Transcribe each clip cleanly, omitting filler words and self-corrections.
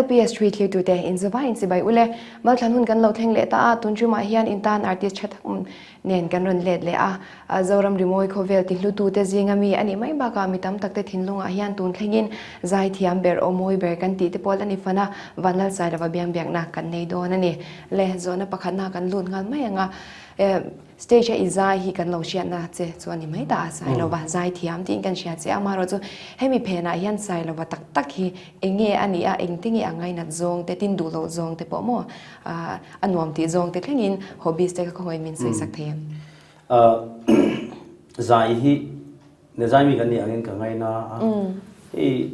LPS Three thlirtute in zavai in chibai ule. Malthlan hun kan lo thleng leh ta a, tun tumah hian in tan artist tha tak nen kan rawn let leh a. Zoram rimawi khawvel tihlutute zinga mi a nih mai bakah mi tam takte thinlungah hian tun thlengin zaithiam ber aw mawi ber kan tih te pawl a ni fan a, Vanlalsailova biangbiakna kan nei dawn a ni. Le, zawhna pakhatna kan lut nghal mai ang a. Stage a i zai hi kan lo hriatna che chu a ni mai ta a, Sailova zai thiam tiin kan hria che a, amaherawh chu hemi phenah hian Sailova tak tak hi eng nge a nih a, engte nge a ngainat zawng te, tin duh loh zawng te pawh maw a nuam tih zawng te thlengin hobbies te kha khawngaih min sawi sak thei em? Zai hi ne zai mi kan nih angin ka ngaina a, hei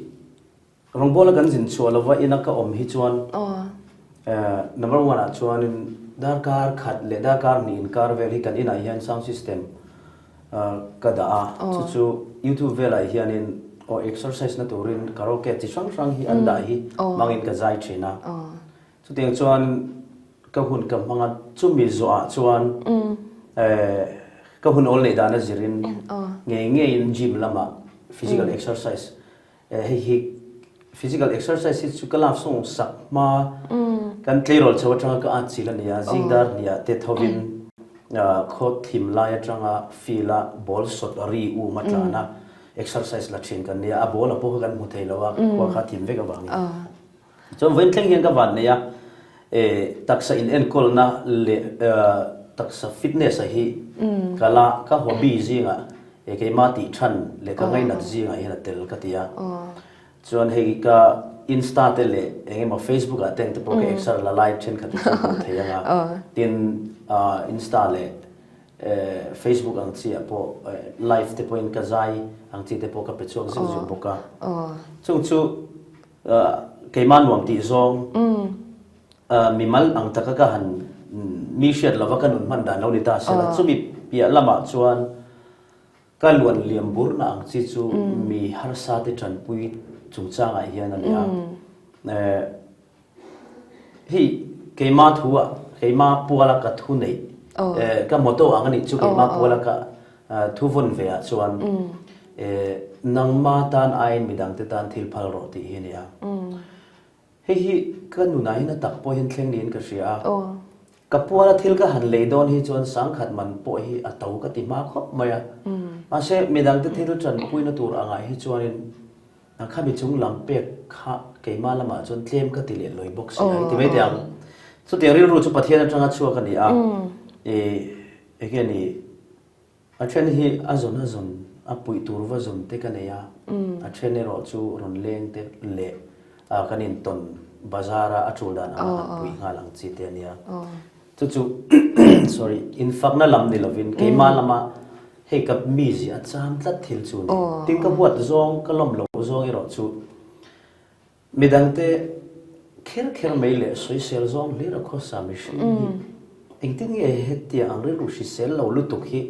Rawngbawla kan zin chhuah lova ina ka awm hi chuan number one ah chuanin darkar khat leh darkar hnih inkar vel hi kan inah hian sound system ka dah a, chu chu youtube velah hianin aw exercise na turin karaoke chi hrang hrang hi an dah hi hmangin ka zai thin a. Chutiang chuan ka hun ka hmang a, chumi zawhah chuan ka hun awl neih dana zirin ngei ngeiin gym lamah physical exercise Hei hi physical exercise hi chu ka love song sak hma kan tleirawl chho atanga ka at chil a ni a, zingdar hniah te thovin khaw thim lai atanga field a ball sawt ri um a tlan a exercise la thin kan nia, a ball a pawh kha kan hmu thei lo a, khua kha thim vek avangin. Chuan vawiin thleng hian ka van nei a, taksa inenkawlna leh taksa fitness a hi ka la ka hobby zingah keimah tih than leh ka ngainat zingah hian a tel ka ti a. Chuan hei ka Insta te leh eng emaw Facebook ah te ang te pawh ka exer la lai thenkhat te chu hmuh thei ang a. Tin Insta leh Facebook ang chi ah pawh live te pawhin ka zai ang chi te pawh ka pe chhuak zeuh zeuh bawk a. Chung chu Keimah nuam tih zawng mimal ang taka ka han mi hriat lova ka nun hman dan lo ni ta se la, chumi piah lamah chuan ka luan liam burna ang chi chu mi harsa te tanpui chungchangah hian a ni a. Hei keimah thu ah keimah puala ka thu neih ka motto ang a nih chu keimah puala ka thu vawn ve ah chuan nangma tan aiin midangte tan thil phal rawh tih hi a ni a. Hei hi ka nunah hian a tak pawh hian thleng niin ka hria a. Ka puala thil ka han lei dawn hi chuan sangkhat man pawh hi a to ka ti hma khawp mai a. Mahse midangte thil tanpuina tur angah hi chuanin A khami chung lam pek kha keimah lamah chuan tlem ka ti leh lawi bawk si a, i ti mai teh ang. Chutiang rilru chu Pathian atanga chhuak a ni a, i enge ni, a then hi a zawn a zawn a puih tur va zawn te ka nei a, a then erawh chu rawn leng te leh kan intawn bazar a a tul dan anga kan puih nghal ang chi te a nia. Chu chu sorry, infakna lam ni lovin keimah lama Hei ka mizia a cham tlat thil chu ni. Tin ka huat zawng, ka lawm loh zawng erawh chu midangte kher kher mai leh sawisel zawng hlir a khawsa mihring hi engtin nge hetia ang rilru hrisel lo lutuk hi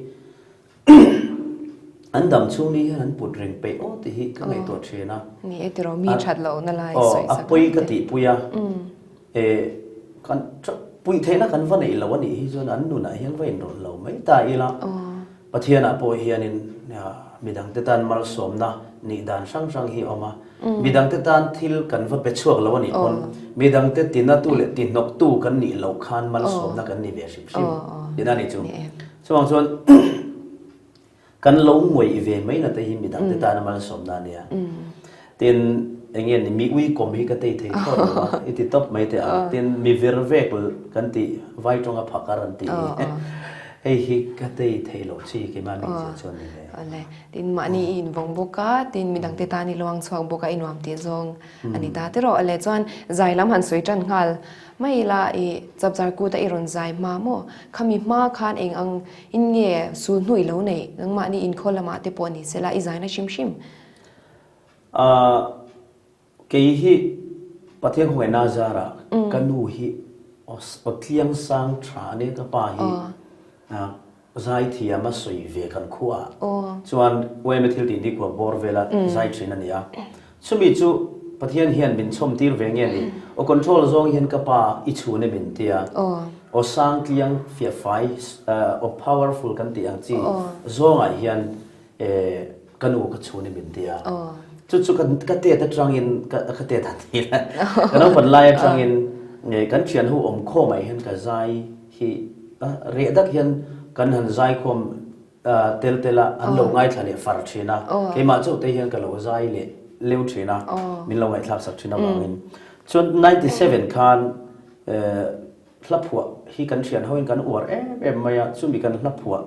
an dam chhung ni hian an put reng peih aw tih hi ka ngaihtuah thin a. Ni e tiraw mi that lohna lai sawi sak A pawi ka tihpui a. E kan puih theihna kan va neih lo a nih hi chuan an nunah hian va inrawlh lo mai ta ila. Pathianah pawh hianin midangte tan malsawmna nih dan hrang hrang hi a awm a. Midangte tan thil kan va pe chhuak lo a nih pawn midangte tinatu leh tihnawktu kan nih loh khan malsawmna kan ni ve hrim hrim tihna a nih chu. Chuvang chuan Kan lo ngawih ve mai na te hi midang te tana malsawmna a nia. Tin, eng nge ni, mi ui kawm hi ka tei thei thlawt lo a, i ti tawp mai teh ang. Tin, mi vir vek kan tih, vai tawnga phakar an tih hi, hei hi ka tei thei lo chi keimah min zia chuan ni ve. Awle, tin mahni i invawng bawk a, tin midang te tan i luang chhuak bawk a, i nuam tih zawng a ni ta tiraw. Awle, chuan zai lam han sawi tan nghal mai ila, i chapchar kut a i rawn zai hma maw? Khami hma khan eng ang In nge sul hnu i lo neih? Nangmahni inkhawl lamah te pawh ni sela i zaina hrim hrim. Ahh kei hi Pathian khawngaihna zarah ka nu hi aw tliang sang tha a nia ka pa hi zai thiam a sawi ve kan khua ah chuan yma thil tih ni kua bawr vela zai thin a ni a. Chumi chu Pathian hian min chhawm tir ve nge ni? Aw control zawng hian ka pa i chhun e min tia. Aw sang tliang fiah fai aw powerful kan tih ang chi zawngah hian ka nu ka chhun e min tia. Chu chu ka tet atangin ka ka tet han ti ila ka naupan lai atangin kan thian ho awm khawm ah hian ka zai hi reh dak hian kan han zai khawm tel tel a an lo ngaithla leh far thin a keimah chauh te hian ka lo zai leh leu thin a min lo ngaihthlak sak thin avangin chuan 97 khan hla phuah hi kan thian ho in kan uar em em mai a chumi kan hla phuah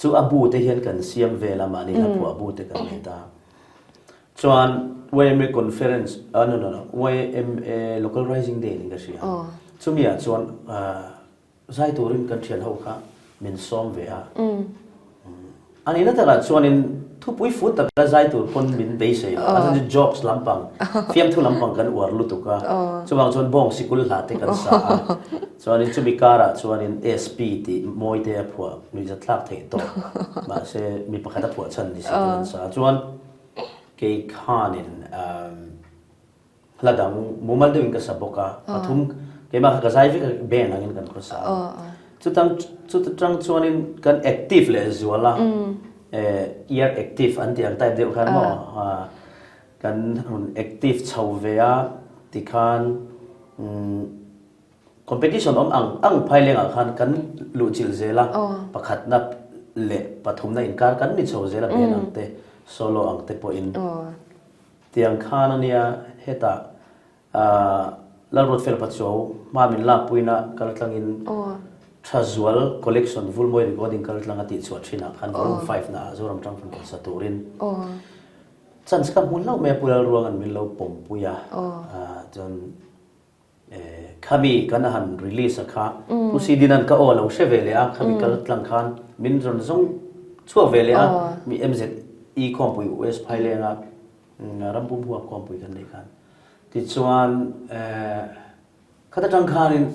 Chu a bu te hian kan siam vel a, mahni hla phuah bu te kan nei ta. Chuan yma conference, ah no no no, yma local rising day niin ka hria. Chumi ah chuan zai turin kan thian ho kha min sawm ve a. A nihna takah chuanin thupui fut taka zai tur pawn min beisei lo. A chhan chu jokes lampang, fiamthu lampang kan uar lutuk a. Chuvang chuan bawng sikul hla te kan sa a. Chuanin chumi karah chuanin SP tih mawite a phuah nuihzatthlak theih tawh. Mahse mi pakhat a phuah chhan ni si te kan sa a. Chuan kei khanin Hla dang mumal deuhin ka sa bawk a, pathum keimah kha ka zai vek a, band angin kan khawsa a. Chutang chutang chuanin kan active leh zual a, ear active an tih ang type deuh khan maw kan rawn active chho ve a tikhan competition awm ang ang phailengah khan kan luhchilh zel a, pakhatna leh pathumna inkar kan ni chho zel a band ang te solo ang te pawhin. Tiang khan a nia, hetah Lalruatfel Pachuau hma min lakpuina kal tlangin Thazual Collection Vulmawi Recording kal tlang a tihchhuah thinah khan Volume 5 naah Zoram Tangfan kawlsa turin chance ka hmu hlauh mai a Pu Lalruanga'n min lo pawmpui a, chuan Khami kan han release a kha Pu Sidinan ka aw lo hre ve leh a, khami kal tlang khan min rawn zawng chhuak ve leh a, mi MZE khawmpui US Phailenga rampum huap khawmpui kan neih khan. Tichuan khata tang khanin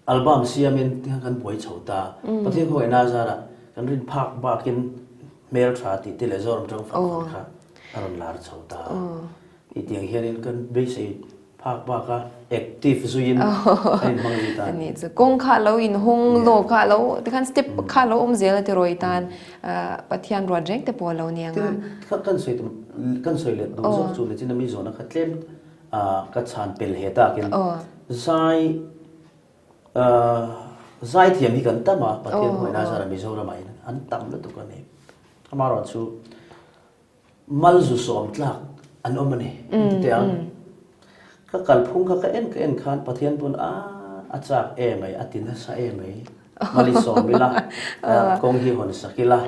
Album siamin tiang kan buai chho ta. Pathian khawngaihna zarah kan rin phak bakin hmeltha tih te leh Zoram tang fak fak kha a rawn lar chho ta. Ti tiang hianin kan beisei phak baka active zuiin kan inhmang zui ta. Ani chu kawng kha lo inhawng lawk a lo tikhan step kha lo awm zel a ti rawi tan Pathian ruat reng te pawh a lo ni ang a. Tin kan sawi tum kan sawi let duh zawk chu nichin a mi zawhna kha tlem Ka chhan pel he takin zai zai thiam hi kan tam a, Pathian hmuihna zara Mizoramah hian an tam lutuk a ni. Amaherawhchu mal zu sawm tlak an awm a ni teh ang. Ka kalphung kha ka en ka en khan Pathian pawn a a chak em mai, a ti nasa em mai. Mal i sawm ila, kawng hi hawn sak ila,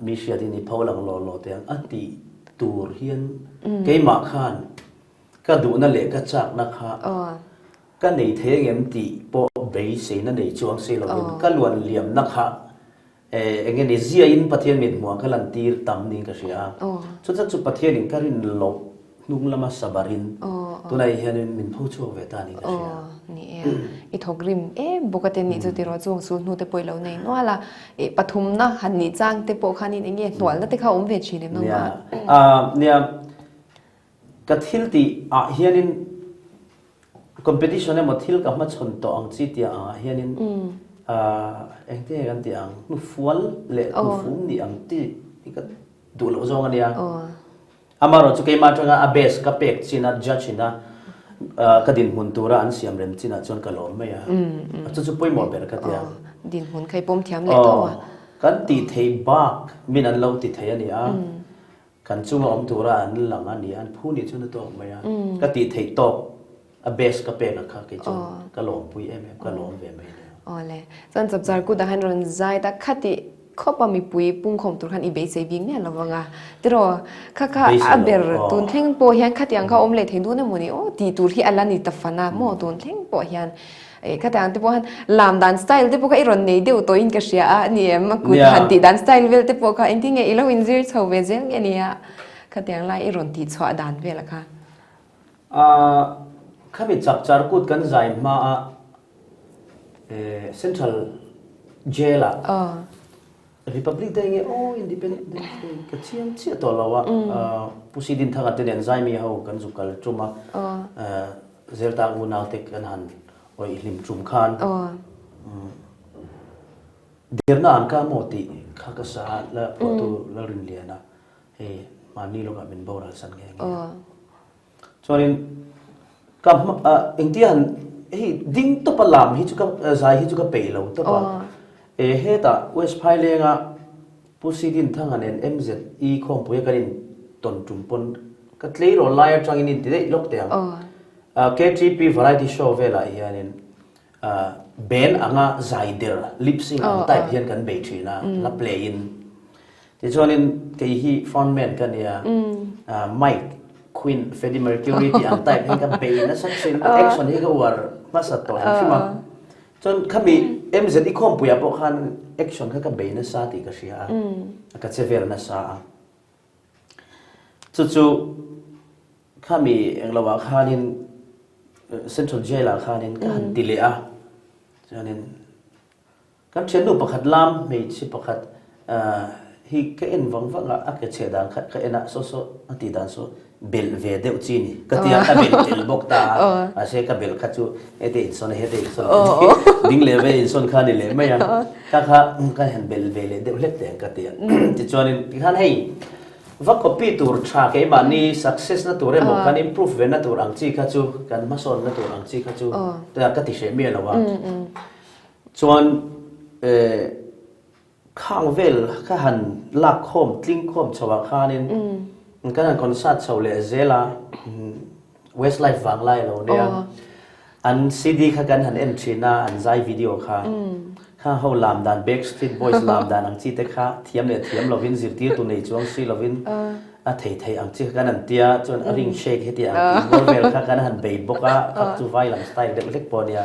mi hriatin i pho lang law law teh ang a tih tur hian keimah khan ka duhna leh ka chakna kha ka nei thei ang em tih pawh beiseina nei chuang si lovin ka luan liamna kha eng nge ni ziain Pathian mit hmuh ang ka lantir tam niin ka hria a. Chutak chu Pathianin ka rin loh hnung lama sabarin tunah hianin min pho chhuak ve ta niin ka hria. Ni e, i thawk rim em bawk a te nih chu tiraw chung sul hnu te pawh i lo nei nual a, i pathumna han nih chang te pawh khanin eng nge hnualna te kha a awm ve thin em nangmah? Nia, nia, ka thil tih ah hianin competition emaw thil ka hmachhawn tawh ang chi tih ang ah hianin engte nge kan tih ang hnufual leh hnufum nih ang tih hi ka duh loh zawng a nia. Amaherawhchu keimah atanga a best ka pek chin a, judge in a ka dinhmun tura an siam rem chinah chuan ka lawm mai a. Chu chu pawimawh ber ka ti a. Dinhmun kha i pawm thiam leh tho a. Kan tih theih bak min an lo ti thei a ni a. Kan chunga awm tura an lang a ni a, an phu nih chuan a tawk mai a. Ka tih theih tawk A best ka pek a kha kei chuan ka lawmpui em em, ka lawm ve mai nia. Awle. Chuan Chapchar kut ah khan rawn zai ta kha tih khawp a mipui pungkhawm tur khan i beisei bik miah lo vang a. Tiraw, kha kha a ber tun thleng pawh hian khatiang kha awm leh thei dun emaw ni aw tih tur hi a la ni ta fan a maw tun thleng pawh hian eh khatiang te pawh khan lam dan style te pawh kha i rawn nei deuh tawhin ka hria a ni em a kut han tih dan style vel te pawh kha engtin nge i lo inzir chho ve zel nge nia khatiang lai i rawn tih chhuah dan vel a kha. Khami chapchar kut kan zai hma a Central Jail ah Republic Day nge aw Independence Day ka chiang chiah tawh lo a Pu Si Dinthanga te nen zaimi ho kan zu kal tum a Zeltang unau te kan han awih hlim tum khan Dirna an ka maw tih kha ka sa a la phuahtu Lalrinliana. Hei mahni lawkah min boral san nghe nghe a. Chuanin ka hma engtia han hei ding tawpa lam hi chu ka zai hi chu ka peih lo tawp a. E hetah West Phailenga Pu Sidin Thanga nen MZE khawmpuia kan in tawn tum pawn ka tleirawl lai atangin in ti daih lawk teh ang. KTP variety show velah hianin band anga zai der lip sync ang type hian kan bei thin a, la play in. Tichuanin kei hi front man ka nia, Mike, Queen, Freddie Mercury tih ang type hi ka bei nasa thin, action hi ka uar hmasa tawh hrim hrim a. Chuan khami MZ i khawmpuiah pawh khan action kha ka bei nasa tih ka hria a, ka che vel nasa a. Chu chu khami englo ah khanin Central Jail ah khanin ka han ti leh a, chuanin Kan thiannu pakhat lam hmeichhe pakhat hi ka en vang vang a, a ke chhe dan kha ka en a, saw saw a tih dan saw belh ve deuh chi ni. Ka tia ka belh tel bawk ta a, mahse ka belh kha chu hete insawn a hete insawn a ding leh ve insawn kha a ni leh mai a, kha kha ka han belh ve leh deuh hlek teh ang ka ti a. Tichuanin tikhan hei va copy tur tha keimahni success na tur emaw kan improve ve na tur ang chi kha chu kan hmasawn na tur ang chi kha chu ka ti hreh miah lo a. Chuan khang vel kha han lak khawm tling khawm chho ah khanin kan han concert chho leh zel a, Westlife vanglai a lo nia, an CD kha kan han en thin a, an zai video kha, khang ho lam dan Backstreet Boys lam dan ang chi te kha thiam leh thiam lovin zirtirtu nei chuang si lovin a thei thei ang chi kha kan han tia, chuan a ring shake heti ang tih bawr vel kha kan han bei bawk a, kha chu vai lam style deuh hlek pawh a nia.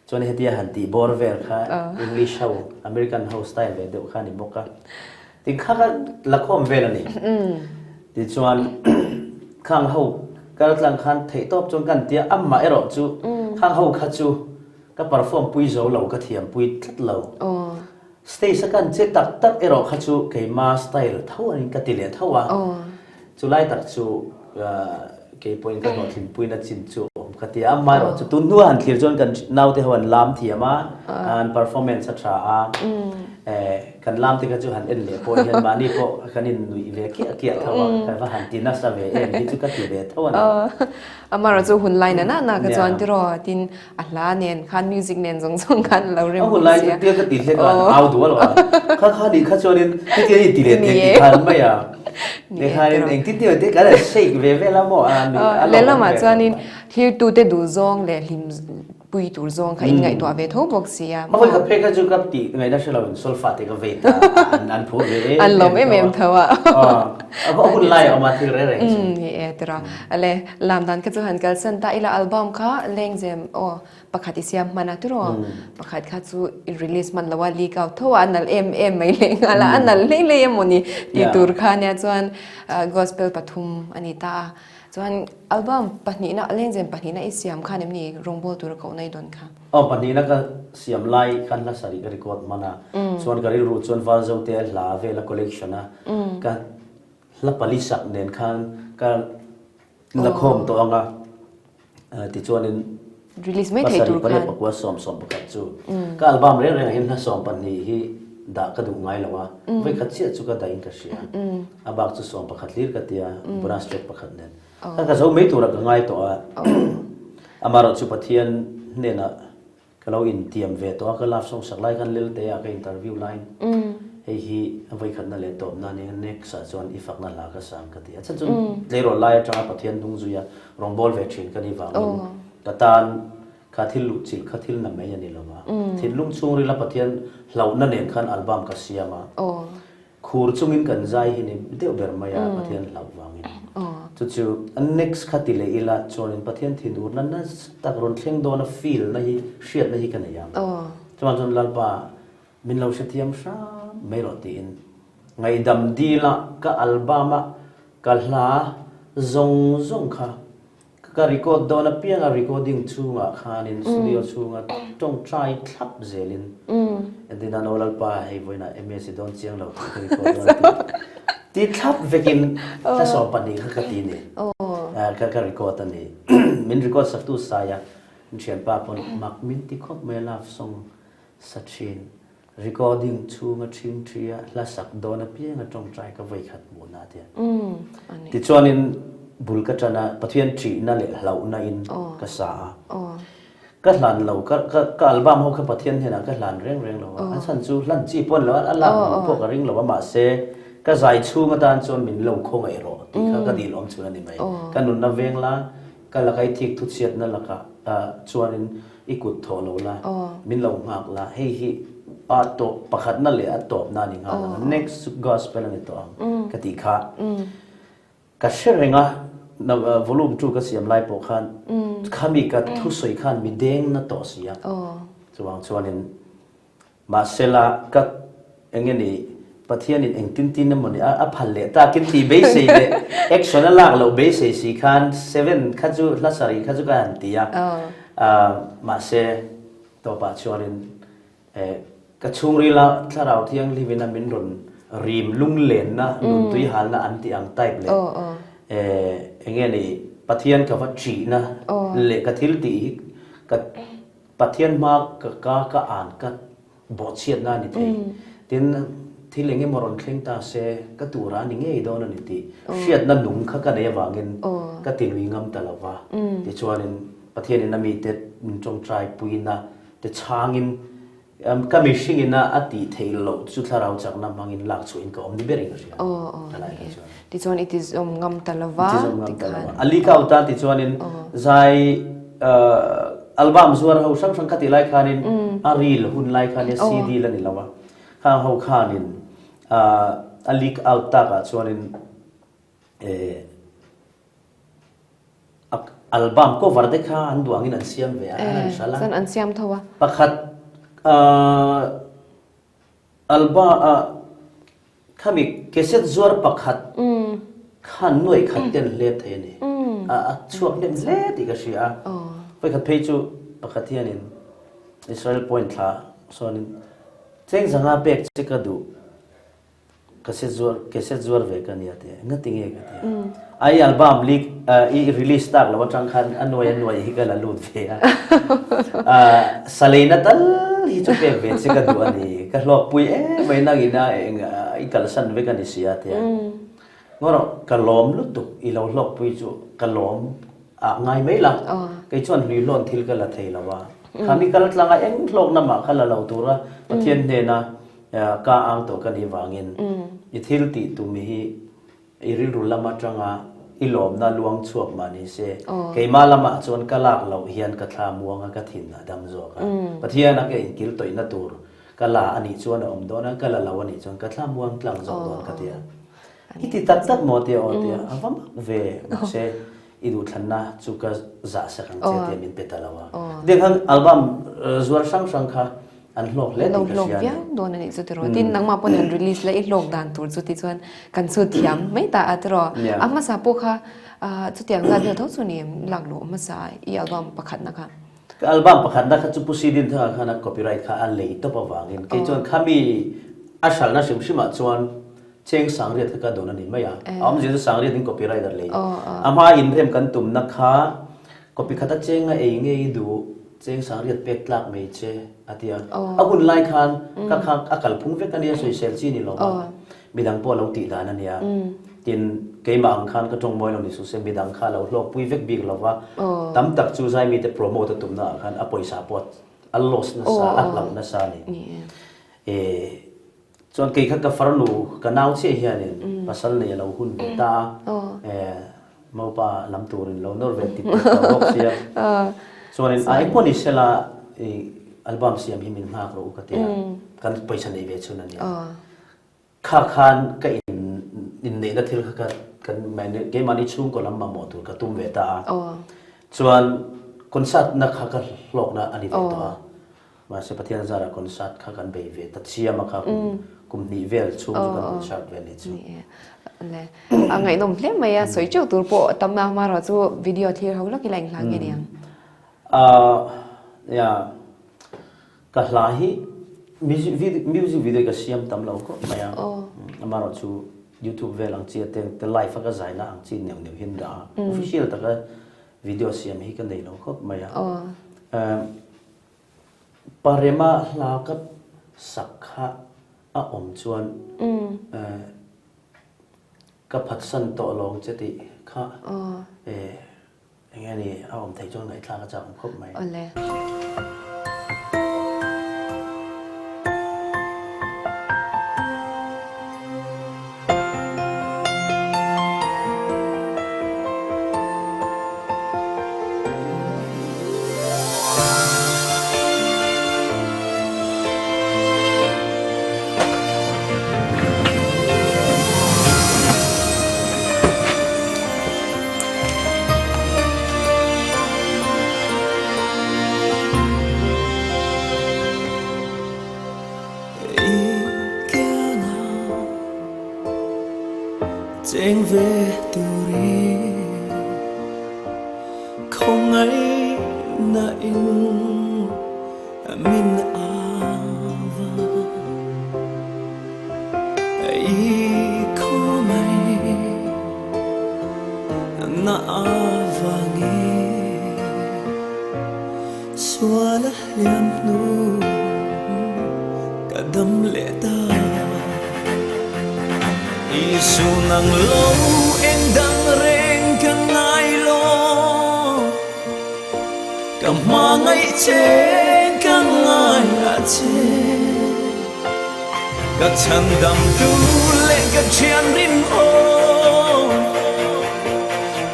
Chuan hetia han tih bawr vel kha English ho, American ho style ve deuh kha a ni bawk a. Tin kha kha lakhawm vel a ni. Tichuan khang ho kal tlang khan theih tawp chuan kan tia amah erawh chu khang ho kha chu ka perform pui zo lo, ka thiam pui tlat lo. Stage a kan che tak tak erawh kha chu keima style tho angin ka ti leh tho a. Chulai tak chu kei pawhin ka hlawhtlinpuina chin chu awm ka ti a, amaherawh chu tun hnua han thlir chuan kan naute ho an lam thiam a, an performance a tha a, kan lam te kha chu han en leh pawh hian mahni pawh kan in nuih ve kiah kiah tho a, ka va han ti nasa ve em hi chu ka ti ve tho a ni. Amaherawh chu hun lai na na na kha chuan tiraw tin A hla nen khan music nen zawng zawng khan a lo rem A hun lai chu tia ka ti hlek a, an au dual a. Kha kha nih kha chuanin hetiang hi ti leh teh ti khan mai a. Ni khanin engtin ti te kan han shake ve vel a maw a ni. Lehlamah chuanin hlirtute duh zawng leh hlim pui tur zawng kha in ngaihtuah ve tho bawk si a. A vawi khat phei kha chu ka tih ngaihna hre lo in solfa te ka vei ta a, an phur ve em em tho a. An lawm em em tho a. A hun lai a awm a thil reng reng chu. Ni e tira. Ale. Lam dan kha chu han kalsan ta ila album kha lengzem aw pakhat i siam hman a tiraw pakhat kha chu i release hman lo a leak out tho a a nalh em em mai leh nghal a a nalh hlei hlei emaw ni tih tur kha nia chuan gospel pathum a ni ta a chuan album pahnihna lengzem pahnihna i siam khan em ni rawngbawl tura kohna i dawn kha. Aw pahnihna ka siam lai khan hla sarih ka record hman a chuan ka rilru chuan Valzote hla vela collection a ka Hla pali sak nen khan ka la khawm tawh ang a, tichuanin Release mai thei tur khan. Pasarih pariat pakua 11 chu ka album reng rengah hian hla 12 hi dah ka duh ngai lo a, vawikhat chiah chu ka dahin ka hria. A bak chu 11 hlir ka tia, bonus track pakhat nen. Kha ka zo mai turah ka ngai tawh a, amaherawhchu chu Pathian hnenah Ka lo intiam ve tawh a, ka love song sak lai khan Lelte ah ka interview laiin hei hi a vawikhatna leh tawpna ania next ah chuan i fakna hla ka sang ka ti a. Chhan chu tleirawl lai atanga Pathian hnung zuia rawngbâwl ve thin ka nih vangin ka tan kha thil luhchilh kha thil na mai a ni lo va. Thinlung chhungrila Pathian hlauhna nen khan album ka siam a. Khur chungin kan zai hi ni deuh ber mai a, Pathian hlauh vangin. Chu chu next kha ti leh ila chuanin Pathian thinurna nasa tak rawn thleng dawna feel na hi hriatna hi ka nei ang. Chuan chuan Lalpa min lo hrethiam hram mai rawh tiin ngaihdam dila ka album a ka hla zawng zawng kha Ka record dawn apiang a recording chhungah khanin studio chhunga tawngtai thlap zelin entin a no Lalpa hei vawiinah MS i dawn chiang lo tih ka record dawn a ti thlap vekin thla 12 kha ka ti ni ka ka record a ni min record saktu saia min thianpa pawn mak min ti khawp mai a love song sa thin. Recording chhunga ṭhingṭhia hla sak dawn apianga ṭawngṭai ka vawikhat hmuhna a ti a. Tichuanin bul ka ṭan a, Pathian ṭihna leh hlauhna in ka sa a. Ka hlan lo, ka ka ka album ho kha Pathian hnenah ka hlan reng reng lo a, a chhan chu hlan chi pawh a ni lo a, a lak duh pawh ka ring lo a, mahse ka zai chhung atan chuan min lo khawngaih rawh tih kha ka dil awm chhun a ni mai. Ka nunna veng la, ka laka i thik thuchhiatna lakah chuanin i kut thawh lo la, min lo nghak la, hei hi a tawp pakhatna leh a tawpna a ni nghal ang a, next chu gospel a ni tawh ang ka tih kha. Ka hre reng a, volume ii ka siam lai pawh khan khami ka thusawi khan mi deng na tawh si a, chuvang chuanin mahsela ka eng nge ni Pathianin engtin tin emaw ni a phal leh takin tih beisei leh action a lak loh beisei si khan seven kha chu hla sarih kha chu ka han ti a, mahse tawpah chuanin Ka chhungrila Thlarau Thianghlim a min rawn rim lunglenna, nuntui halna an tih ang type leh eng nge ni Pathian ka va ṭihna leh ka thil tih hi ka Pathian hma ka ka ka an ka bawhchhiatna a ni thei. Tin, thil eng emaw rawn thleng ta se ka tura a ni ngei dawn a ni tih hriatna nung kha ka nei avangin ka tilui ngam ta lo va. Tichuanin Pathianin a mite min ṭawngṭai puina Te chhangin ka mihringin a a tih theih loh chu thlarau chakna hmangin lak chhuahin ka awm ni berin ka hria. Aw aw ni e. Tichuan i tizawm ngam ta lo va. I tizawm ngam ta lo va. A leak out a tichuanin zai album zuar ho hrang hrang kha tih lai khanin a reel hun lai khanin CD la ni lo a. Khang ho khanin a leak out takah chuanin Album cover te kha an duh angin an siam ve a, an hral a. Chuan an siam tho a. Pakhat album khami cassette zuar pakhat khan nuaih khat te an hlep thei a ni. A chhuak hnem hle tih ka hria a. Vawikhat phei chu pakhat hianin Israel Point thla sawnin cheng zanga pek che ka duh. Cassette zuar cassette zuar ve ka nia ti a engati nge ka ti a i album leak i release tak lo atang khan a nuai a nuai hi ka la lut ve a saleina tal hi chu pek ve che ka duh a ni ka hlawk pui em mai nang ina eng i kalsan vek a ni si a ti a ngawrh ka lawm lutuk i lo hlawk pui chu ka lawm a ngai mai la kei chuan hlui hlawn thil ka la thei lo a khami kal tlanga eng hlawkna mah kha la lo tura Pathian hnena Ka ang tawh ka nih vangin i thil tih tum hi i rilru lam atanga i lawmna luang chhuak mah ni se, keimah lamah chuan ka lak loh hian ka thla muang a, ka thin a dam zawk a. Pathian a ka inkil tawihna tur ka la a nih chuan a awm dawn a, ka la lo a nih chuan ka thla muang tlang zawk dawn ka ti a. I ti tak tak maw tia aw tia a va mak ve mahse i duhthlanna chu ka zah sak ang che tia min pe ta lo a. Tiang khan album zuar hrang hrang kha An hlawk hle tih ka hria a ni. Lo hlawk viau dawn a nih chu tiraw. Tin, nangmah pawn han release la i hlawk dan tur chu tichuan kan chhut thiam mai ta a tiraw. A hmasa pawh kha chutiang zat vel tho chu ni lak luh hmasa i album pakhatna kha. Ka album pakhatna kha chu Pu Si Din Thanga khan a copyright kha a lei tawp avangin kei chuan khami a hralhna hrim hrimah chuan cheng sangriat kha ka dawn a ni mai a. A awmzia chu sangriat in copyright a lei. A hma inrem kan tumna kha Copy khat a cheng a ei ngei duh cheng sangriat pek tlak mai che a ti a. A hun lai khan ka kha a kalphung vek a nia sawisel chi ni lo va, midang pawh a lo tih dan a nia. Tin, keimah ang khan ka tawng mawi lo ni suh se midang kha a lo hlawkpui vek bik lo va, tam tak chu zaimite promote a tumna ah khan a pawisa pawh a loss nasa, a hlauh nasa a ni. Chuan kei kha ka farnu ka nau chiah hianin pasal nei a lo hun ve ta a, maupa lam turin lo nawr ve tit tit tawh bawk sia. Chuanin a engpawh ni sela i album siam hi min nghak rawh u ka ti a, kan pawisa nei ve chhun a nia. Kha khan ka in inneihna thil kha ka kan keimahni chhungkaw lam mamawh tur ka tum ve ta a. Chuan concert na kha ka hlawkna a ni ve tawh a. Mahse Pathian zarah concert kha kan bei ve ta chiam a kha kum hnih vel chhung chu kan concert ve ni chu. Ni e. Le a ngaihnawm hle mai a sawi teuh tur pawh tam a amarawh chu video thlir ho lawk ila eng hla nge ni ang? Ahh ya ka hla hi music music video ka siam tam lo khawp mai a amarawh chu youtube vel ang chi a te te live a ka zai na ang chi neuh neuh hian dah a official taka video siam hi ka nei lo khawp mai a. Parema hla ka. sak kha a awm chuan ka phatsan tawh lawng che tih kha Eng nge ni a awm theih chuan ngaihthlak a chak awm khawp mai. Awle. Cheng ve turin khawngaihna in min ava i khawngaih na avangin sual a hliam hnu ka dam leh ta. Isu nang lo eng dang reng ka ngai lo. Ka hmangaih che, ka ngaia che. Ka chhandam tu leh ka thian rim aw.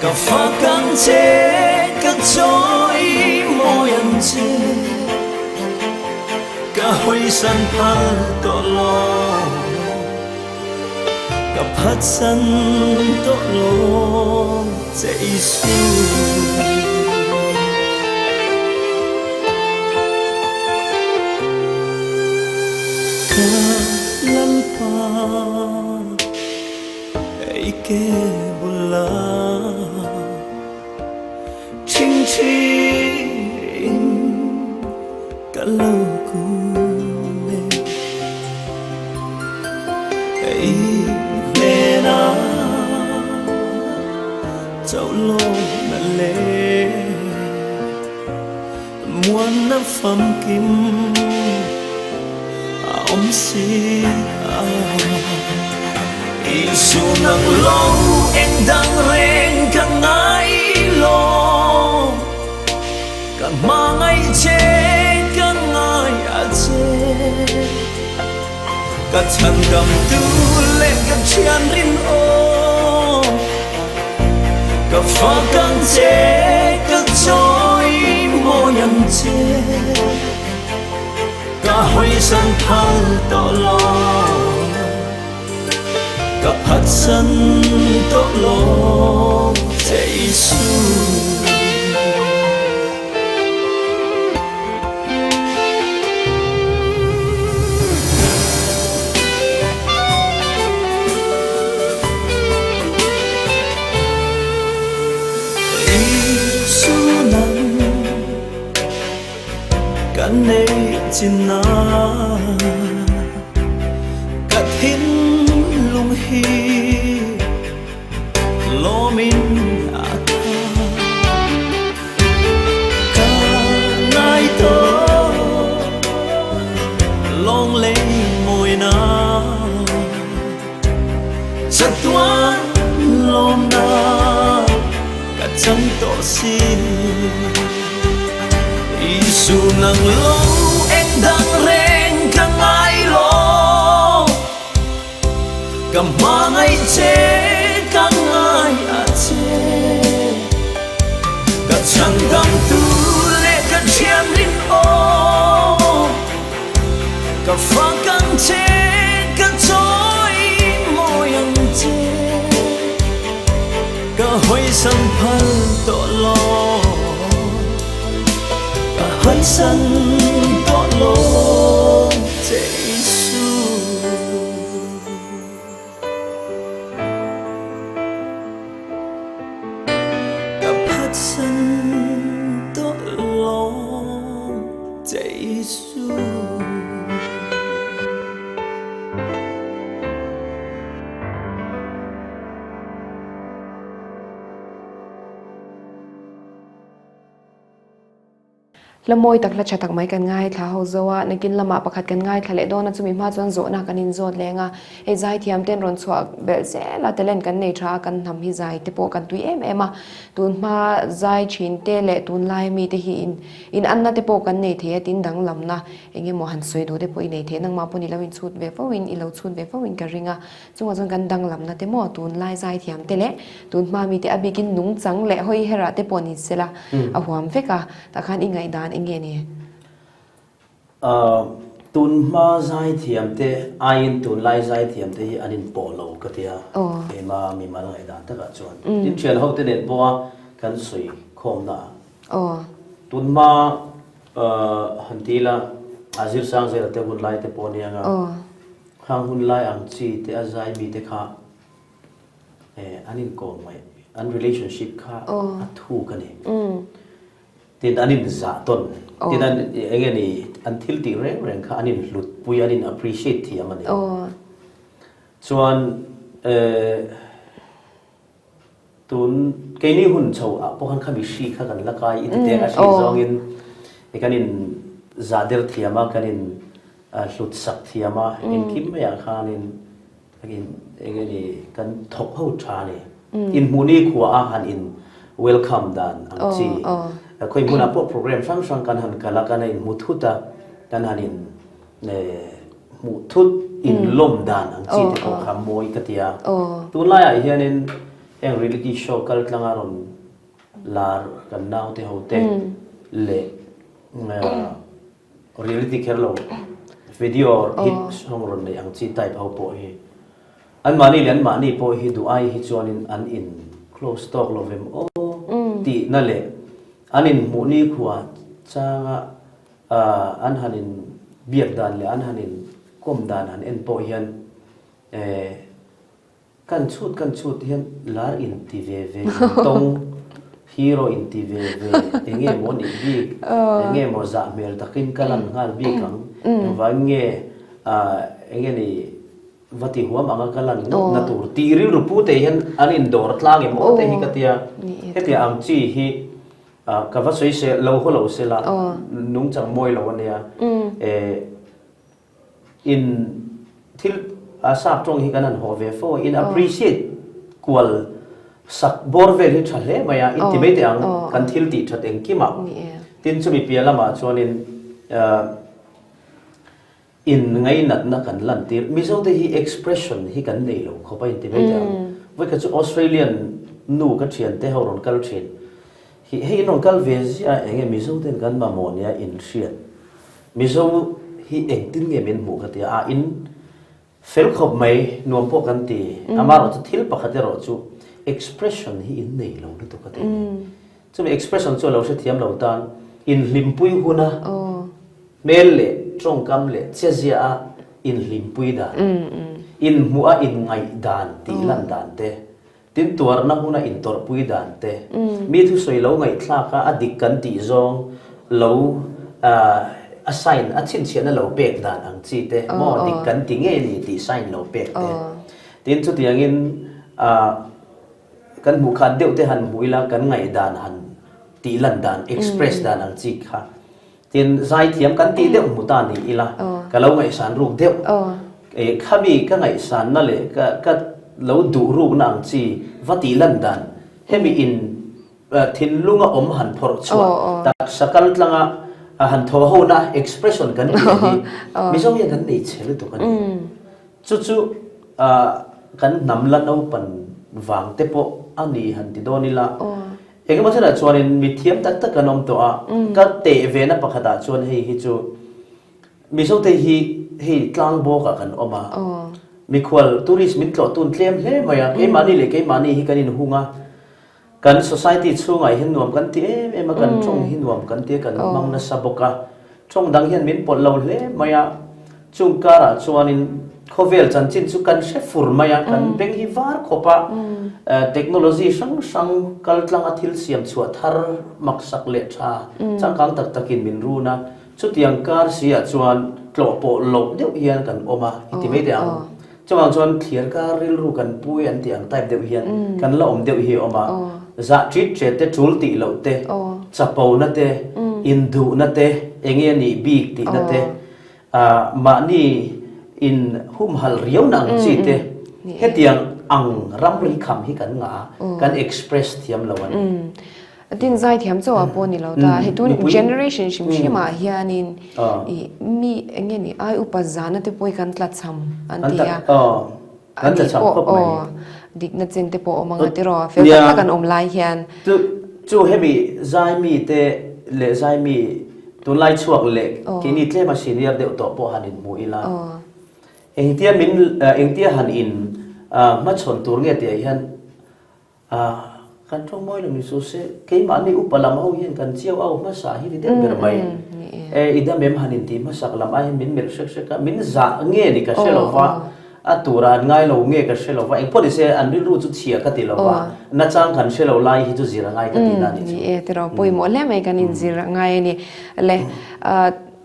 Ka fak ang che, ka chawi mawi ang che. Ka hawisan phal tawh lo. Ka phatsan tawh lo che Isu. Ka Lalpa i ke bula Chingching ka lo kun e I hnena chauh lo na le Muan na famkim a awm si a. Isu nang lo eng dang reng ka ngai lo Ka hmangaih che ka ngai a che Ka chhandam tu leh ka thian rin aw Ka fak ang che ka chawi mawi ang che Ka hawisan phal tawh lo Ka phatsan tawh lo che Isu. Isu nang Ka nei chin a, ka thinlung hi lawmin a khat. Ka ngai tawh lawng lei mawina, chatuan lawmna ka chang tawh si. Isu nang lo eng dang reng ka ngai lo Ka hmangaih che ka ngai a che Ka chhandam tu leh ka thiam rin aw Ka fak ang che ka chawi mawi ang che Ka hawisan phal tawh lo Ka hawisan tawh lo che Isu. Ka phatsan tawh lo che Isu. Hla mawi tak hla tha tak mai kan ngaithla ho zo a, nakin lamah pakhat kan ngaithla leh dawn a, chumi hma chuan zawhna kan inzawt leng a, hei zaithiam ten rawn chhuah belh zel a, talent kan nei tha a, kan hnam hi zai te pawh kan tui em em a, tun hma zai thin te leh tunlai mi te hi in in anna te pawh kan nei thei a, tin danglamna eng emaw han sawi duh te pawh i nei thei, nangmah pawh ni lo inchhut ve fo in i lo chhut ve fo in ka ring a. Chungah chuan kan danglamna te maw tunlai zaithiam te leh tunhma mite a bikin nungchang leh hawi herah te pawh ni sela a huam vek a, tah khan i ngaihdan eng nge ni? Tunhma zaithiam te aiin tunlai zaithiam te hi an inpawh lo ka ti a, keima mimal ngaihdan takah chuan. Tin thian ho te nen pawha kan sawi khawmna ah. Tunhma han ti ila a zirsang zela te hun lai te pawh nia nga. Khang hun lai ang chi te a zai mi te kha an inkawm mai, an relationship kha a thuk a ni. Tin an inzah tawn, tin an eng nge ni an thil tih reng reng kha an inhlut pui, an in appreciate thiam a ni. Chuan Tun keini hun chho ah pawh khan khami hri kha kan la kai i ti teng a hri zawngin kan in zah der thiam a kan in hlut sak thiam a engkim maiah khanin eng nge ni kan thawk ho tha a ni. Inhmuhni khua a han in welcome dan ang chi khawi hmunah pawh program hrang hrang kan han kal a kan han inhmu thut a kan han in hmuh thut inlawm dan ang chi te pawh kha mawi ka ti a. Tunlaiah hianin heng reality show kal tlanga rawn lar kan naute ho te leh reality kher lo video hit song rawn neih ang chi type ho pawh hi anmahni leh anmahni pawh hi duh ai hi chuanin an in close tawk lo vem aw tihna leh an inhmuh nikhua changa An han in biak dan leh an han in kawm dan han en pawh hian kan chhut kan chhut hian lar in ti ve ve in tawng, hero in ti ve ve eng nge maw nih bik, eng nge maw zah hmel takin ka lan nghal bik ang, engvangin nge eng nge ni va ti huam anga ka lan ngawt na tur tih rilru pu te hian an in dawr tlang em aw te hi ka tia, hetiang ang chi hi Ka va sawi se lo haw lo se la nungchang mawi lo a nia. In thil sap tawng hi kan han haw ve fo a, in appreciate kual sak bawr vel hi tha hle mai a, in ti mai teh ang kan thil tih that engkim ah. Tin chumi piah lamah chuanin In ngainatna kan lantir. Mizote hi expression hi kan nei lo khawp a inti mai teh ang. Vawikhat chu Australian nu ka thiante ho rawn kal thin. Hi hei in rawn kal ve ziah a enge Mizoten kan mamawh nia in hriat. Mizo hi engtin nge min hmuh ka tia a in fel khawp mai nuam pawh kan ti. Amaherawh chu thil pakhat erawh chu expression hi in nei lo lutuk a ti ni. Chumi expression chu a lo hrethiam lo tan inhlimpui huna hmel leh tawngkam leh chezia a inhlimpui dan, inhmuh a inngaih dan tih lan dan te, tin tuarna huna intawrhpui dan te, mi thusawi lo ngaihthlak a a dik kan tih zawng lo a sign a chhinchhiahna lo pek dan ang chi te, maw dik kan ti ngei a ni tih sign lo pek te, tin chutiangin Kan hmuh khat deuh te han hmuh ila kan ngaihdan han tih lan dan, express dan ang chi kha. Tin, zaithiam kan tih deuh hmu ta ni ila ka lo ngaihsan ruk deuh. Khami ka ngaihsanna leh ka ka lo duh rukna ang chi va tih lan dan, hemi in thinlunga awm han phawrh chhuah taksa kal tlanga han thaw hona expression kan tih hi Mizo hian kan nei chhe lutuk a ni. Chu chu kan hnam la naupan vang te pawh a ni han ti dawn ila, engemaw chenah chuanin mi thiam tak tak kan awm tawh a, ka teh ve na pakhatah chuan hei hi chu Mizote hi hei tlang bawkah kan awm a, mikhual tourist min tlawh tun tlem hle mai a, keimahni leh keimahni hi kan inhung a, Kan society chhungah hian nuam kan ti em em a, kan tawng hi nuam kan ti a, kan hmang nasa bawk a. Tawng dang hian min pawlh lo hle mai a, chung karah chuanin khawvel chanchin chu kan hre fur mai a, kan beng hi var khawp a, technology hrang hrang kal tlanga thil siam chhuah thar maksak leh tha changkang tak takin min run a, chutiang kar si ah chuan tlawh pawh loh deuh hian kan awm a, i ti mai teh ang. Chuvang chuan thliar kar rilru kan pui an tih ang type deuh hian kan la awm deuh hi a awm a. Zah ṭit ṭet te, ṭul tih loh te, chapo na te. Induhna te, enge a nih bik tihna te, mahni in humhalh riauna ang chi te, hetiang ang ramri kham hi kan ngah a, kan express thiam lo a ni. Tin zai thiam chauh ah pawh ni lo ta, hei tun generation hrim hrim ah hianin i mi enge ni ai upa zana te pawh hi kan tlachham an ti a. Kan tlachham khawp mai. Aw, dikna chen te pawh awm ang a tiraw, fel tak tak an awm lai hian. Chu chu hemi zaimi te leh zaimi tunlai chhuak leh keini tlema senior deuh tawh pawh han inhmu ila. Engtia min engtia han in hmachhawn tur nge tih ah hian A, kan tawng mawi lo ni chu se, keimahni upa lam ho hian kan chiau au hmasa hi ni deuh ber mai. E, i dam em han intih hmasak lam ai hian min melh hrek hrek a, min zah nge ni ka hre lo va, a tura an ngai lo nge ka hre lo va, engpawh ni se an rilru chu chhia ka ti lo va, nachang kan hre lo lai hi chu zir a ngai ka tih na ni chu. Ni e, tiraw pawimawh hle mai kan inzir a ngai a ni. Le,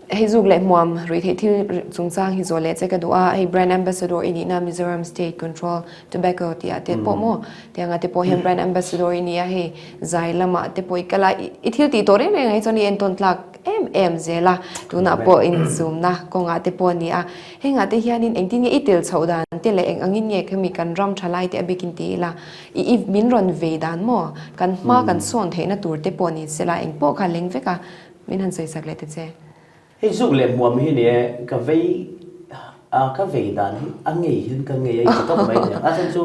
hei zuk leh hmuam ruihtheih thil chungchang hi zawh leh che ka duh a, hei brand ambassador i nihna Mizoram State Control Tobacco tih ah te pawh maw tianga te pawh hian brand ambassador i nia hei zai lamah te pawh i kal a i thil tih tawh reng reng ah hi chuan i entawn tlak em em zel a tunah pawh inzumna kawngah te pawh a ni a hengah te hianin engtin nge i tel chhoh dan te leh eng angin nge khami kan ram tha lai te a bikin ti ila i i min rawn vei dan maw kan hma kan sawn theihna tur te pawh ni sela eng pawh kha leng vek a min han sawi sak leh ta che. Hei zuk leh hmuam hi nia ka vei a ka vei dan hi a ngei hian ka ngei a i ti tawp mai nia a chhan chu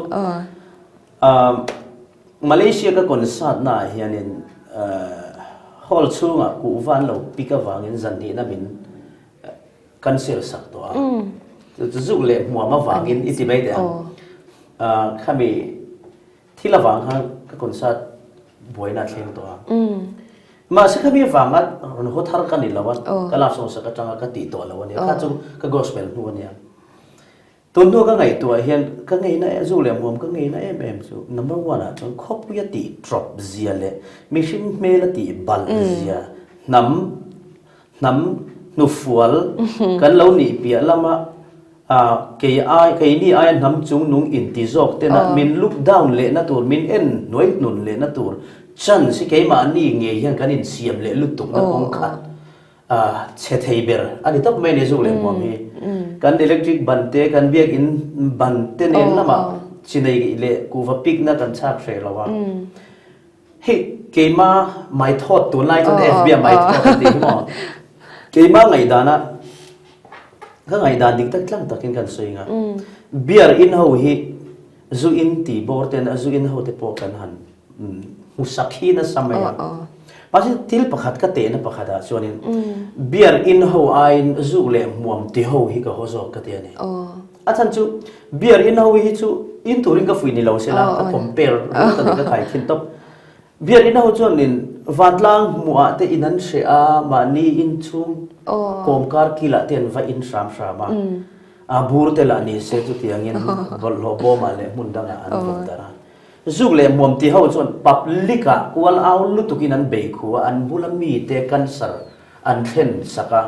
Malaysia ka concert na ah hianin hall chhungah kuhva an lo pick avangin zan hnihna min cancel sak tawh a chu zuk leh hmuam avangin i ti mai teh ang khami Thil avang khan ka concert buaina a thleng tawh a. Mahse khami avanga rawn haw thar ka ni lo a, ka love song sak atanga ka tih tawh lo a nia. Kha chu ka gospel hnu a nia. Tun hnu ka ngaihtuah hian ka ngeina em zu leh muam ka ngeina em em chu number one ah chuan khawpui a tih trawp zia leh mihring hmel a tih balh zia hnam hnam hnufual kan lo nih piah lama Kei ai, keini aia hnam chung nung inti zawk tena min look down lehna tur, min en hnuai hnun lehna tur chance hi keimahni ngei hian kan insiam leh lutukna kawng khat chhe thei ber a ni tawp mai a ni zuk leh hmuam hi. Kan electric ban te, kan biakinn ban te nen lamah chinei leh kuhva pikna kan chhak hreh lo a. Hei keima my thought tunlai chuan FB ah my thought an tih hi maw? Keima ngaihdana ka ngaihdan dik tak tlang takin kan sawi nga. Beer in ho hi zu in ti bawr ten a zu in ho te pawh kan han hmu sak hi nasa mai a. Mahse thil pakhat ka tehna pakhat ah chuanin beer in ho aiin zuk leh hmuam ti ho hi ka haw zawk ka ti a ni. A chhan chu beer in ho hi chu in turin ka fuih ni lo sela ka compare ringawt a ni ka khai thin tawp. Beer in ho chuan in vantlang hmuh ah te in an hreh a, mahni in chhung kawmkar kil ah te an va in hram hram a, a bur te lah ni se chutiangin bawlhhlawh bawm ah leh hmun dang ah an vawm darh a. Zuk leh hmuam ti ho chuan public ah kual au lutuk in an bei khu a, an bula mi te cancer an thlen sak a,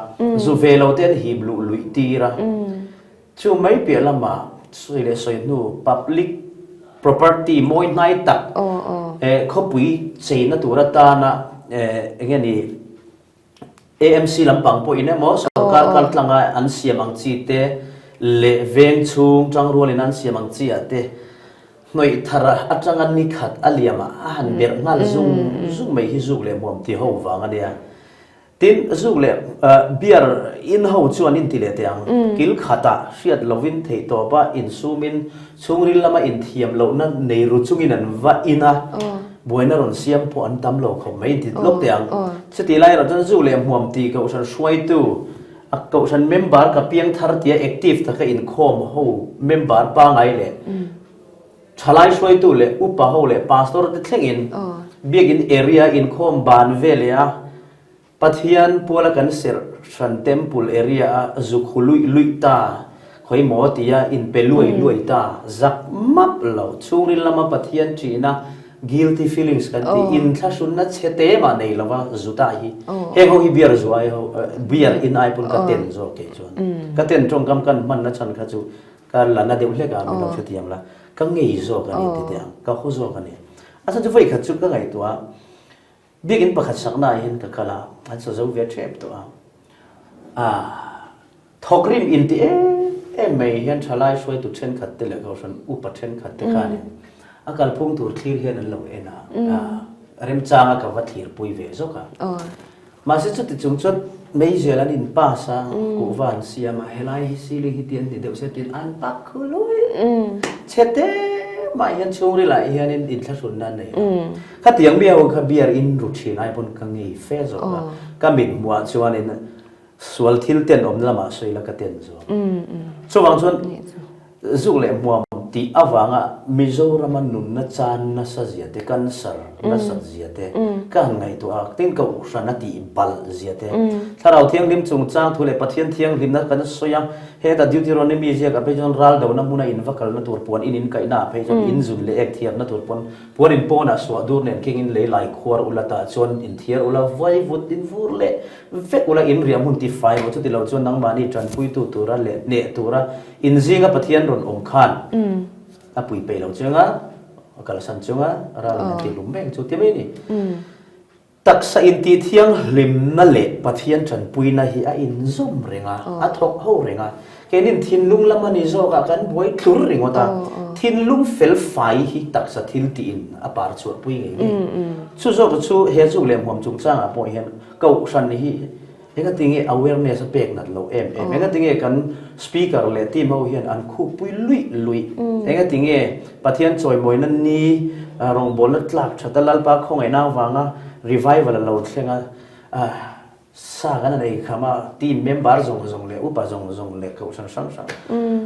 zu ve lo te an hip luh luih tir a. Chu mai piah lamah sawi leh sawi hnu public property mawi hnai tak khawpui cheina tur atana eng nge ni AMC lampang pawhin emaw sorkar kaltlanga an siam ang chi te leh veng chhung tangrualin an siam ang chi ah te hnawih thar atanga ni khat a liam ah a han berh nghal zung zung mai hi zuk leh hmuam ti ho vang a nia. Tin, zuk leh beer in ho chuan in ti leh teh ang. Kil khatah hriat lovin theihtawpa insumin chhungril lama inthiam lohna nei ru chungin an va in a, buaina rawn siam pawh an tam lo khawp mai in ti lawk teh ang. Chutih lai erawh chuan zuk leh hmuam tih kohhran hruaitu, a kohhran member ka piang thar tia active taka inkhawm ho member pangai leh Thalai hruaitu leh upa ho leh pastor te thlengin biakin area inkhawm ban ve leh a, Pathian puala kan serh hran temple area a zuk hu luih luih ta, khawi maw tia inpe luai luai ta, zak map lo, chhungril lama Pathian ṭihna, guilty feelings kan tih, inthlahrunna chhe te mah nei lova zu ta hi, heng ho hi beer zu ai ho, beer in ai pawn ka ten zawk kei chuan, ka ten ṭawngkam kan hmanna chhan kha chu Ka la na deuh hlek a, min lo hrethiam la, ka ngei zawk a ni ti teh ang, ka haw zawk a ni. A chhan chu vawi khat chu ka ngaihtuah a, Biakinn pakhat sakna ah hian ka kal a, an sa zo ve tep tawh a. Ah, thawkrim inti em em mai hian thalai hruaitu thenkhat te leh kohhran upa thenkhat te khanin a kalphung tur thlir hian an lo en a, ah, remchanga ka va thlirpui ve zawk a. Mahse chuti chung chuan meizel an in pass a, kuhva an siam a, helai hi ceiling hi ti an ti deuh se tiin an pak khu lui. Chhe te mah hian chhungril ah hianin inthlahrunna an nei lo. Khatiang mi ho kha beer in ru thin ai pawn ka ngei fe zawk a, ka mit hmuh ah chuanin sual thil ten awmna lamah sawi la ka ten zawk. Chuvang chuan Zuk leh hmuam tih avanga Mizorama nunna chan nasa zia te, cancer nasat zia te ka han ngaihtuah a, tin kohhran a tih balh zia te, Thlarau Thianghlim chungchang thu leh Pathian Thianghlimna kan sawi a, hetah Deuteronomy ziak ah phei chuan ral dona hmuna in va kalna tur puan in inkaihna ah phei chuan in zun leh ek thiarna tur pawn puan in pawnah suah dur nen kengin lei lai khuar ula tah chuan in thiar ula vai vut in vur leh vek ula in riah hmun tifai rawh chuti lo chuan nangmahni tanpuitu tura leh hneh tura In zinga Pathian rawn awm khan a pui peih lo chunga, a kalsan chunga ral in an ti hlum mek chu ti mai a ni. Taksa intih thianghlimna leh Pathian tanpuina hi a inzawm reng a, a thawk ho reng a. Keinin thinlung lam a ni zawkah kan buai tlur ringawt a, thinlung fel fai hi taksa thil tiin a par chhuahpui ngei ngei. Chu zawk chu he zuk leh hmuam chungchangah pawh hian kohhran hi Engatinge awareness a pek nat loh em em? Engatinge kan speaker leh team ho hian an khukpui luih luih? Engatinge Pathian chawimawina ni rawngbawlna tlak that a Lalpa khawngaihna avanga revival a lo thleng a, sa kan han ei kham a, team member zawng zawng leh upa zawng zawng leh kohhran hrang hrang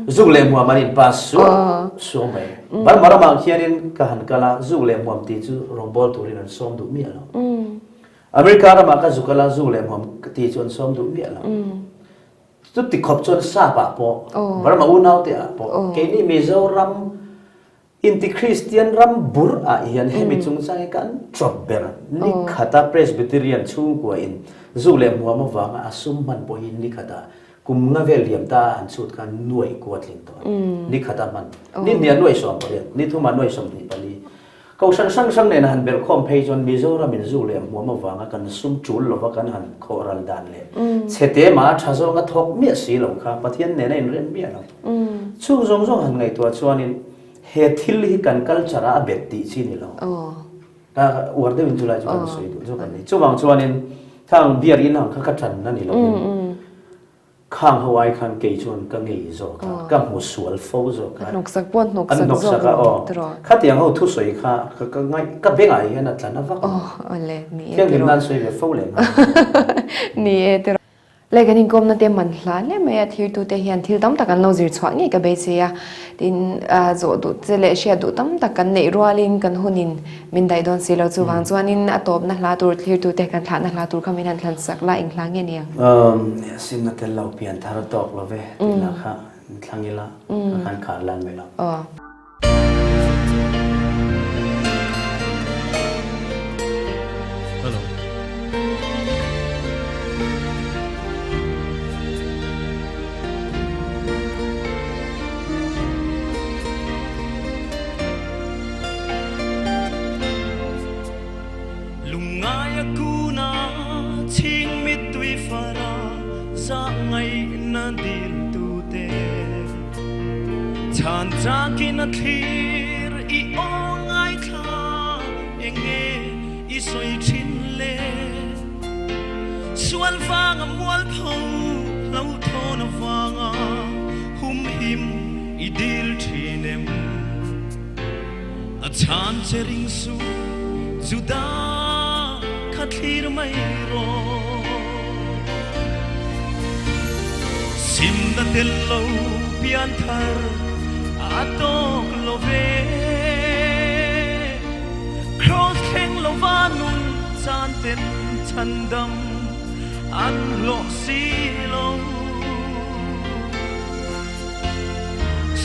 zuk leh hmuam an in pass suau suau mai. Burma ramah khianin ka han kal a, zuk leh hmuam tih chu rawngbâwl turin an sawm duh miah lo. America ramah ka zuk ala zu leh hmuam ka ti chu an sawm duh miah lo. Chuti khawp chuan sap ah pawh, Burma unau te ah pawh, keini Mizoram inti Kristian ram bur ah hian hemi chungchang hi kan chawp ber. Ni khata Presbyterian chhungkua in zu leh hmuam avanga a sum hman pawh hi ni khata kum nga vel liam ta a han chhut khan nuaih kua tling tawh a ni. Ni khata hman. Ni hnih ah nuaih 18, ni thum ah nuaih 24. Kohhran hrang hrang nena han belhkhawm phei chuan Mizoram in zu leh hmuam avanga kan sum tul lova kan han khawh ral dan leh chhete mah a tha zawnga thawk miah si lo kha Pathian nena inrem miah lo. Chung zawng zawng han ngaihtuah chuanin he thil hi kan culture ah a bet tih chi ni lo. Uar deuhin chulai chu kan sawi duh zawk a ni. Chuvang chuanin khang beer in ang kha ka tan a ni lovin Khang ho ai khan kei chuan ka ngei zawk a, ka hmu sual fo zawk a. Hnawksak pawh hnawksak zawk lo tiraw? Khatiang ho thusawi kha ka ngaih, ka bengah hian a tla na vak lo. Aw le, ni e tiraw. Thianghlim nan sawi ve fo leh nghal. Ni e tiraw. Le kan inkawmna te man hla hle mai a, thirtute hian thil tam tak an lo zir chhuah ngei ka beisei a, tin zawh duh che leh hriat duh tam tak kan neih rualin kan hunin Min daih dawn si lo chuvang chuanin a tawpna hla tur thlirtute kan thlahna hla tur kha min han thlan sak la eng hla nge ni ang? Simna tel lo pian thar tawk lo ve tih lah kha thlang ila ka khan khar lan mai lo. Hello. Lungngaia kuna chhing mittui fara zah ngaihna diltute chhan chakin a thlir i aw ngaithla enge i sawi thin le sual vanga mualpho hlauhthawn avanga humhim i dil thin em? A chhan che ring suh, Juda kha thlir mai rawh. Simna tel lo pian thar a tawk lo ve. Kraws thleng lova nun chan ten chhandam an hlawh si lo.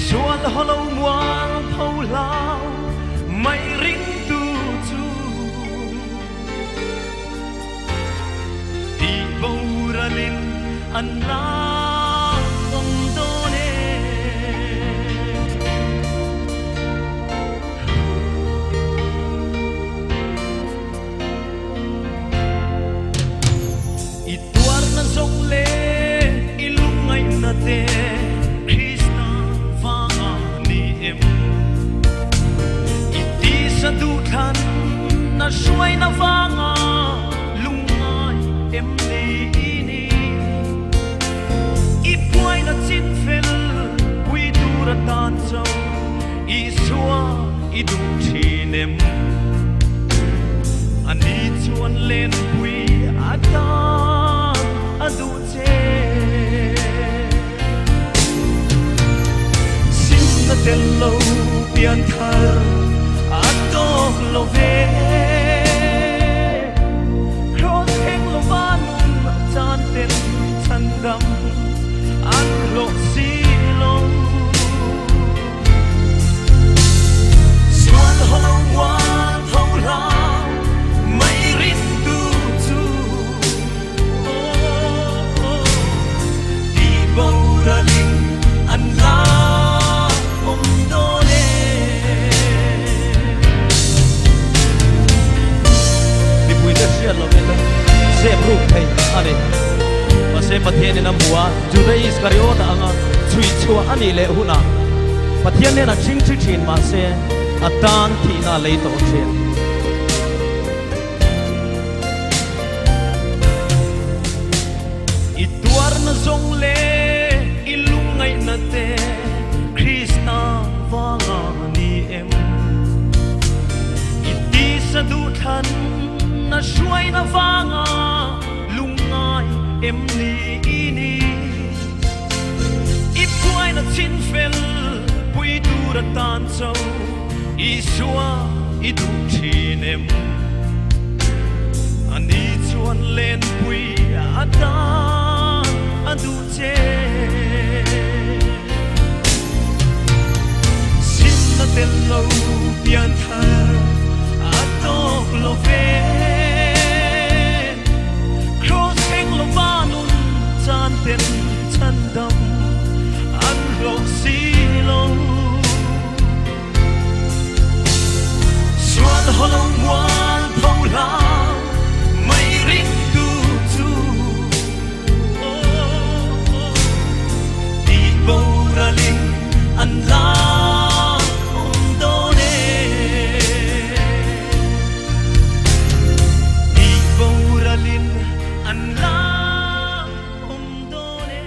Sual holo mual pho hlau mai ringtu chu Tih boralin an la awm dawn e. na vanga lungngai em ni i ni? I buaina chin fel pui tur atan cho Isua i duh thin em? A ni chuan lenpui atan a duh che. Simna tel lo pian thar a tawk lo ve. Kraws thleng lova nun chan ten chhandam an hlawh si lo. Sual ho lo mual tho hlau mai rintu chu. Mipuite hriat lovin zep ruk thei a ni. Mahse Pathianin a hmu a, Juda Iskariota anga chhui chhuah a nih leh hunah Pathian hnenah chingchi thin mahse a tan thihna a lei tawh thin. I tuarna zawng leh i lungngaihna te Krista vanga ni em? I tisa duhthlan na hruaina vanga lungngai em ni i ni? I buaina chinfel pui tur atan cho Isua i duh thin em? A ni chuan lenpui atan a duh che. Simna tel lo pian thar a tawk lo ve. Kraws thleng lova nun chan ten chhandam an hlawh si lo. Sual haw lo mual tho hlau mai ringtu chu Tih boralin an la awm dawn e. Tih boralin an la awm dawn e.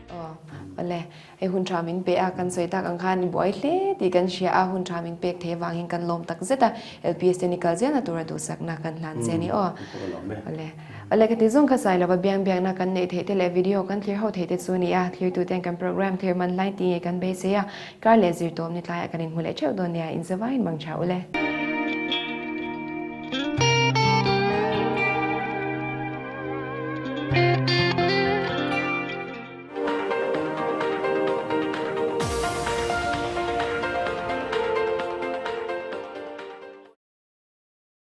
Aw, awle. Hei hun tha min pe a, kan sawi tak ang khan i buai hle tih kan hria a, hun tha min pek thei avangin kan lawm tak zet a, LPS te ni kal zelna tura duhsakna kan hlan che a ni aw. Awle. Awle ka ti zawng kha sai lova biang biakna kan neih theih te leh video kan thlir ho theih te chu a ni a, thlirtuten kan program thlir man lai ti nge kan beisei a, kar leh zirtawm ni tlaiah kan inhmu leh theuh dawn nia, inzavaiin mang tha ule.